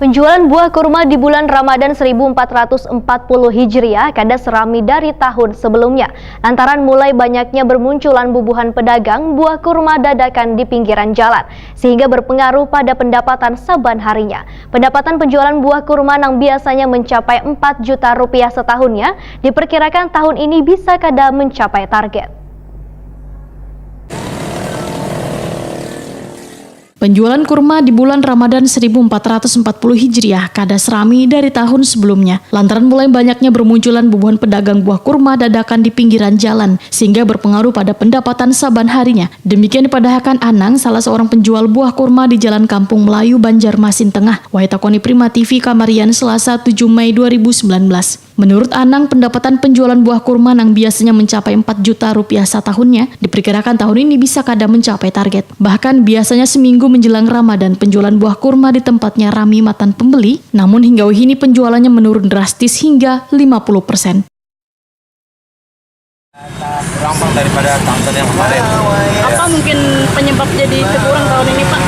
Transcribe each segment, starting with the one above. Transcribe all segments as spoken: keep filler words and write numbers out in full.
Penjualan buah kurma di bulan Ramadan seribu empat ratus empat puluh Hijriah kada serami dari tahun sebelumnya, lantaran mulai banyaknya bermunculan bubuhan pedagang buah kurma dadakan di pinggiran jalan, sehingga berpengaruh pada pendapatan saban harinya. Pendapatan penjualan buah kurma nang biasanya mencapai empat juta rupiah setahunnya, diperkirakan tahun ini bisa kada mencapai target. Penjualan kurma di bulan Ramadan seribu empat ratus empat puluh Hijriah kada serami dari tahun sebelumnya, lantaran mulai banyaknya bermunculan bubuhan pedagang buah kurma dadakan di pinggiran jalan, sehingga berpengaruh pada pendapatan saban harinya. Demikian dipadahakan Anang, salah seorang penjual buah kurma di Jalan Kampung Melayu, Banjarmasin Tengah, wayah takoni Prima T V kamarian Selasa tujuh Mei dua ribu sembilan belas. Menurut Anang, pendapatan penjualan buah kurma nang biasanya mencapai empat juta rupiah satahunnya, diperkirakan tahun ini bisa kada mencapai target. Bahkan, biasanya seminggu menjelang Ramadan, penjualan buah kurma di tempatnya rami matan pembeli, namun hingga wahini penjualannya menurun drastis hingga lima puluh persen. Kurang, Bang, daripada tahun-tahun yang kemarin. Apa mungkin penyebab jadi kurang tahun ini, Pak?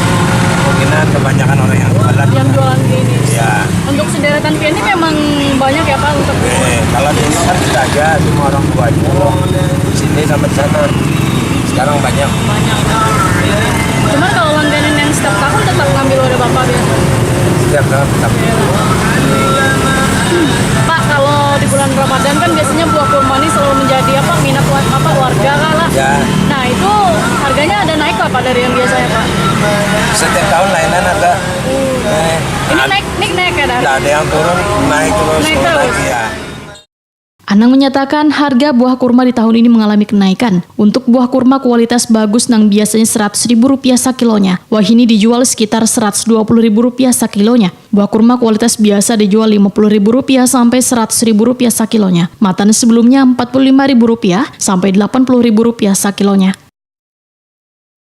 Kemungkinan kebanyakan orang yang jualan. Yang jualan di ini. Ya. Untuk sederetan pian ini memang banyak ya, Pak, untuk Eh, kalau dulu kan kita aja, cuma orang tua aja. Di sini sama di sana. Sekarang banyak. Banyak. Cuman kalau langganan yang setiap tahun tetap ngambil wadah Bapak biasa. Setiap tahun tetap. Pak, kalau di bulan Ramadan kan biasanya buah kurma ini selalu menjadi apa, minat wa- apa, warga kah lah. Ya. Nah, itu harganya ada naik apa dari yang biasanya, Pak? Setiap tahun lainan harga. Eh, Ini naik, naik, naik ya, Dar? Nggak ada yang turun, naik terus, Naik turun terus. Lagi ya. Anang menyatakan harga buah kurma di tahun ini mengalami kenaikan. Untuk buah kurma kualitas bagus nang biasanya seratus ribu rupiah sakilonya, wahini dijual sekitar seratus dua puluh ribu rupiah sakilonya. Buah kurma kualitas biasa dijual lima puluh ribu rupiah sampai seratus ribu rupiah sakilonya. Matan sebelumnya empat puluh lima ribu rupiah sampai delapan puluh ribu rupiah sakilonya.